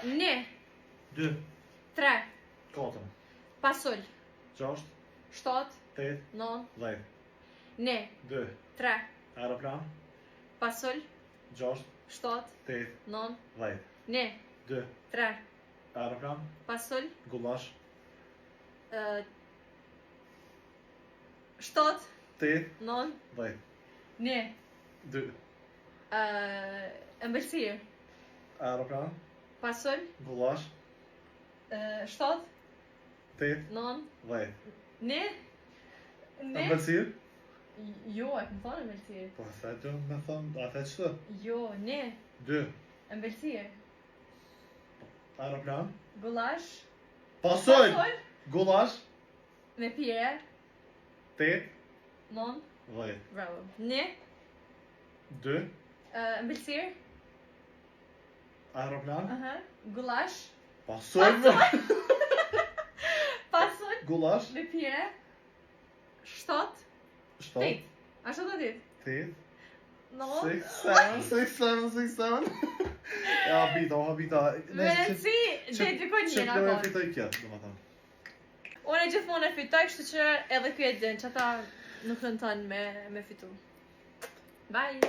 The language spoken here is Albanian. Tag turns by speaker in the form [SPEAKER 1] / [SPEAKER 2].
[SPEAKER 1] Një,
[SPEAKER 2] 2,
[SPEAKER 1] 3,
[SPEAKER 2] 4,
[SPEAKER 1] pasul,
[SPEAKER 2] 6,
[SPEAKER 1] 7,
[SPEAKER 2] 8,
[SPEAKER 1] 9,
[SPEAKER 2] 10,
[SPEAKER 1] 1,
[SPEAKER 2] 2,
[SPEAKER 1] 3,
[SPEAKER 2] aeroplan,
[SPEAKER 1] pasul,
[SPEAKER 2] 6,
[SPEAKER 1] 7,
[SPEAKER 2] 8,
[SPEAKER 1] 9,
[SPEAKER 2] 10,
[SPEAKER 1] 1,
[SPEAKER 2] 2,
[SPEAKER 1] 3,
[SPEAKER 2] aeroplan,
[SPEAKER 1] pasul,
[SPEAKER 2] gullash,
[SPEAKER 1] 7,
[SPEAKER 2] 8,
[SPEAKER 1] 9,
[SPEAKER 2] 10,
[SPEAKER 1] 1,
[SPEAKER 2] 2,
[SPEAKER 1] ëmbëlsirë,
[SPEAKER 2] aeroplan,
[SPEAKER 1] pasul,
[SPEAKER 2] gullash,
[SPEAKER 1] 7,
[SPEAKER 2] 8,
[SPEAKER 1] 9,
[SPEAKER 2] 10.
[SPEAKER 1] 1, 1,
[SPEAKER 2] Ëmbëlsirë?
[SPEAKER 1] Jo, e kom thonë ëmbëlsirë.
[SPEAKER 2] Po, the të me thonë, a the që?
[SPEAKER 1] Jo, një,
[SPEAKER 2] 2,
[SPEAKER 1] ëmbëlsirë,
[SPEAKER 2] aeroplan,
[SPEAKER 1] gullash,
[SPEAKER 2] pasol, gullash,
[SPEAKER 1] me pire,
[SPEAKER 2] 8,
[SPEAKER 1] 9,
[SPEAKER 2] 10,
[SPEAKER 1] bravo. Një,
[SPEAKER 2] 2,
[SPEAKER 1] ëmbëlsirë,
[SPEAKER 2] aeroplan,
[SPEAKER 1] aha, gullash,
[SPEAKER 2] pasol,
[SPEAKER 1] pasul,
[SPEAKER 2] gullash,
[SPEAKER 1] me pire, 7,
[SPEAKER 2] 7,
[SPEAKER 1] 8, a 7 8?
[SPEAKER 2] 8,
[SPEAKER 1] 9,
[SPEAKER 2] 6, 7, 6, 7, 6, 7. Ja, habita, o habita.
[SPEAKER 1] Me rëndësi, dhe dy ko
[SPEAKER 2] Që
[SPEAKER 1] njëna
[SPEAKER 2] kloj
[SPEAKER 1] po.
[SPEAKER 2] fitoj kjo, do më thonë.
[SPEAKER 1] Unë gjithmonë e fitoj, kështu që edhe ky e din, që ata nuk rëndon me, me fitu. Bye!